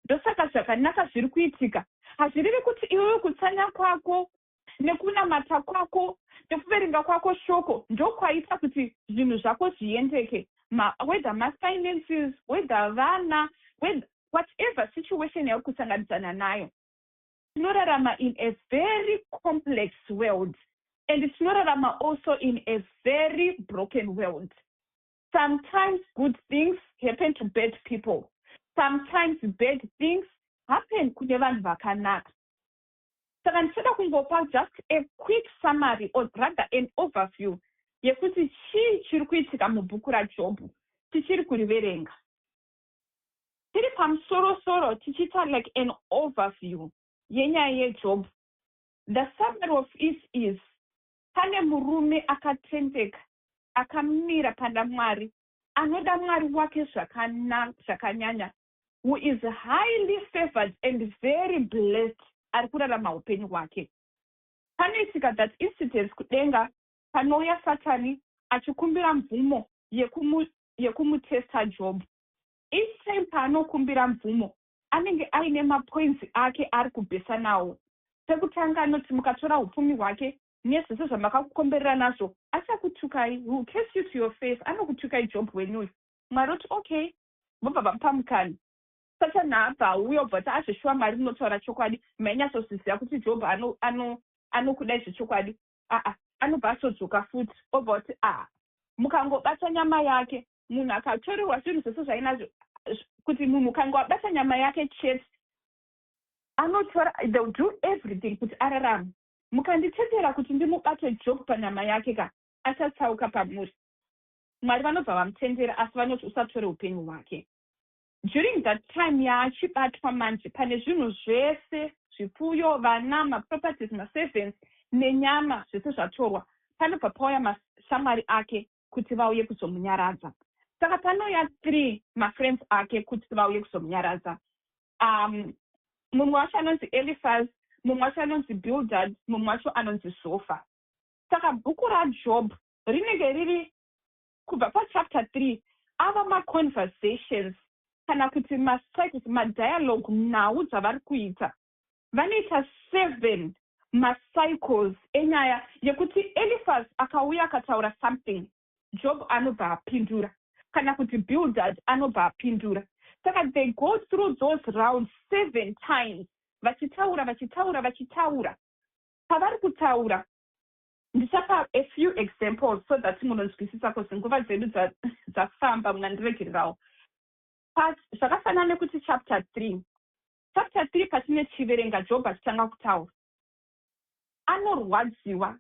ndosaka zvakanaka zviri kuitika. Hazvirevi kuti iwewe kutsanya kwako nekunamata kwako nekuverenga kwako shoko ndokwaita kuti zvinhu zvako zviendeke, whether mafinances, whether vana, whatever situation yauri kusanganidzana nayo. Tinorarama in a very complex world and tinorarama also in a very broken world. Sometimes good things happen to bad people, sometimes bad things happen kune vanhu vakanaka. Saka ndichada kungopa just a quick summary, or rather an overview, yekuti chii chiri kuitika mubhuku raJobhu tichiri kuriverenga. Tiri pamusorosoro tichiita like an overview yenyaya yeJobhu. The summary of it is pane murume akatendeka, akamira pana Mwari, anoda Mwari wake zvakanyanya, who is highly favored and very blessed, ari kurarama upenyu hwake. Panoitika that incidence kudenga, panouya Satani achikumbira mvumo yekumutesta Job. Each time paanokumbira mvumo, anenge aine mapoints ake ari kubhesa nawo. Pekutanga anoti mukatora upfumi hwake nezvese zvamakakukomberera nazvo, achakutukai, will curse you to your face, anokutukai Job wenyuyu. Mwari oti okay, vobva vamupa mukana. Satani haabva auya, obva kuti azveshuwa Mwari munotaura chokwadi, mainyatsozviziva kuti Job anokudai zvechokwadi. Aa, anobva atodzoka futi, obva kuti aa, mukangobata nyama yake, munhu akatorerwa zvinhu zvese zvainazvo, kuti munhu ukange wabata nyama yake chete, anotora, they'll do everything kuti ararame. Mukanditendera kuti ndimubate Job panyama yake ka, achatsauka pamuri. Mwari vanobva vamutendera, asi vanoti usatore upenyu hwake. During that time yaachibatwa manje pane zvinhu zvese, zvipfuyo, vana, maproperties, maservants nenyama, zvese zvatorwa, panobva pauya mashamwari ake kuti vauye kuzomunyaradza. Saka panouya three mafriends ake kuti vauye kuzomunyaradza. Mumwe wacho anonzi Eliphaz, mumwe wacho anonzi Bildad, mumwe wacho anonzi Zofa. Saka bhuku raJob rinenge riri kubva pachapter 3 ava maconversations kana kuti macycles, madialogue, nhau dzavari kuita. Vanoita seven macycles enyaya yekuti Eliphaz akauya akataura something. Job anobva apindura, kana kuti Bildad anobva apindura. Saka they go through those rounds seven times, vachitaura, vachitaura, vachitaura. Pavari kutaura, ndichapa a few examples so that munonzwisisa, 'cause nguva dzedu dzafamba, munandiregererawo. Zvakafanana nekuti chapter 3, chapter 3, patine chiverenga Job achitanga kutaura, anorwadziwa,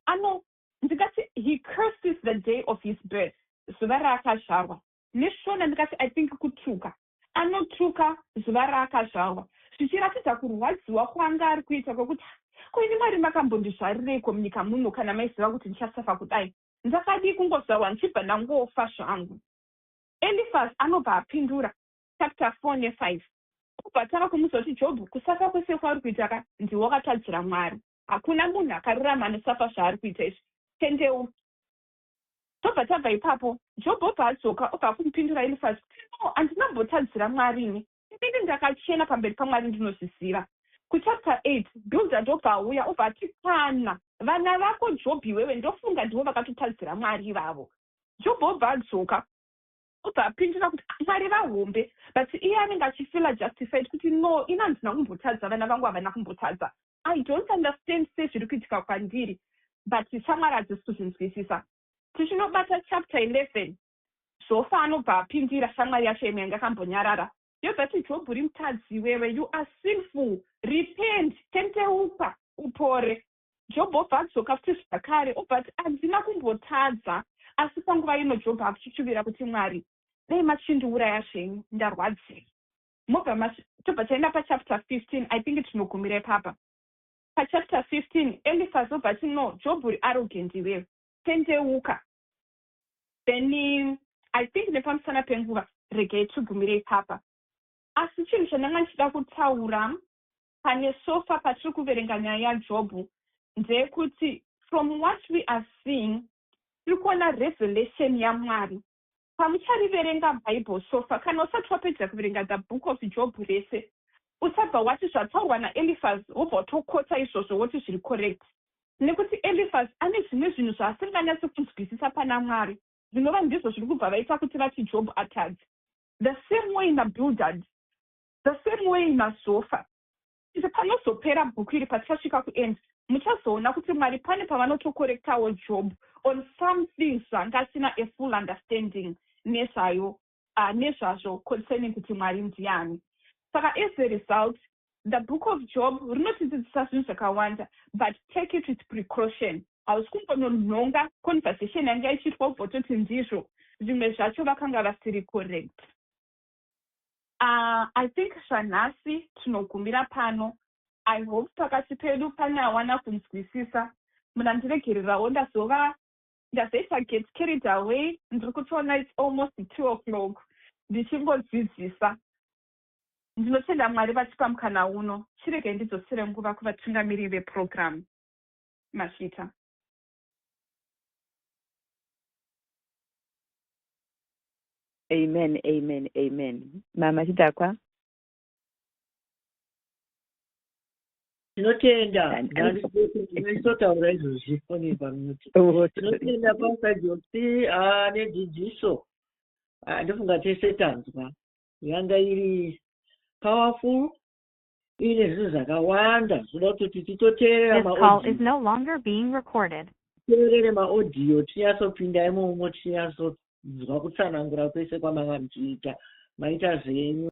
ano ndingati he curses the day of his birth, zuva raakazvarwa. NeShona ndingati, I think, kutuka. Anotuka zuva raakazvarwa, zvichiratidza kurwadziwa kwaanga ari kuita, kwekuti, "Koini Mwari makambondizvarireiko munyika muno kana maiziva kuti ndichasafa kudai? Ndakadii kungozvarwa ndichibva ndangofa zvangu?" Elifas anobva apindura chapter 4 ne5, obva tanga kumuudza kuti, "Jobhu, kusafa kwese kwauri kuita ka, ndiwe wakatadzira Mwari. Hakuna munhu akarurama anosafa zvaari kuita izvi. Tendeuka." Tobva tabva ipapo, Jobhu obva adzoka, obva kumupindura Elifas kuti, "No, handinambotadzira Mwari ini. Inini ndakachena pamberi paMwari, ndinozviziva." Kuchapter 8, Bildad obva auya, obva ati, "Kana vana vako Jobhu iwewe, ndofunga ndivo vakatotadzira Mwari ivavo." Jobhu obva adzoka, obva apindura kuti Mwari vahombe, but iye anenge achifeela justified kuti, "No, ini handina kumbotadza, vana vangu havana kumbotadza. I don't understand sezviri kuitika kwandiri." But shamwari hadzisi kuzvinzwisisa. Tichinobata chapter 11, Zofa anobva apindira, shamwari yacho imwe yanga akambonyarara, yobva ti, "Jobhu, uri mutadzi iwewe. You are sinful. Repent, tendeuka upore." Jobhu obva adzoka futi zvakare, obva ati, "Handina kumbotadza." Asi panguva ino Jobhu akuchichuvira kuti, "Mwari, dai machindiuraya zvenyu, ndarwadzei." Mobva tobva taenda pachapter 15. I think tinogumira ipapa pachapter 15. Elifas obva ati, "No, Jobhu, uri arrogant iwewe, tendeuka." Then I think nepamusana penguva, regai tigumire ipapa. Asi chinhu chandanga ndichida kutaura pane so far patiri kuverenga nyaya yaJobhu ndeyekuti, from what we are seeing, tiri kuona revelation yaMwari. Pamuchariverenga Bible so far, kana usati wapedza kuverenga the Book of Job rese, usabva wati zvataurwa naElifas, wobva watokota izvozvo, woti zviri correct, nekuti Elifas ane zvimwe zvinhu zvaasinganyatsi kunzwisisa pana Mwari, zvinova ndizvo zviri kubva vaita kuti vati Job atadze. The same way naBildad, the same way naZofa. Iti panozopera bhuku iri, patichasvika kuend, muchazoona kuti Mwari pane pavanotocorrectawo Job on some things zvanga asina a full understanding nezvayo, nezvazvo concerning kuti Mwari ndiani. Saka as a result, the Book of Job rinotidzidzisa zvinhu zvakawanda, but take it with precaution. Hausi kumbononhonga conversation yanga ichiitwa ubva utoti ndizvo. Zvimwe zvacho vakanga vasiri correct. I think zvanhasi tinogumira pano. I hope pakati pedu pane awana kunzwisisa. Munandiregererawo, ndazova ndazoita get carried away. Ndiri kutoona it's almost 2 o'clock ndichingodzidzisa. Ndinotenda Mwari vachipa mukana uno. Chiregai ndidzosere nguva kuvatungamiri veprogram. Mazvita. Amen, amen, amen. Mama Chidhakwa. Tinotenda. Ndanditotaura izvozvi foni pamuti. Tinotenda Pastor Josi nedzidziso. Ndofunga tese tanzwa. Yanga iri powerful, ine zvinhu zvakawanda zvinoda kutoti titoteerera. This call is no longer being recorded. Teerere maaudio, tinyatsopinda imomo, tinyatsonzwa kutsanangura kwese kwamanga muchiita. Maita zvenyu.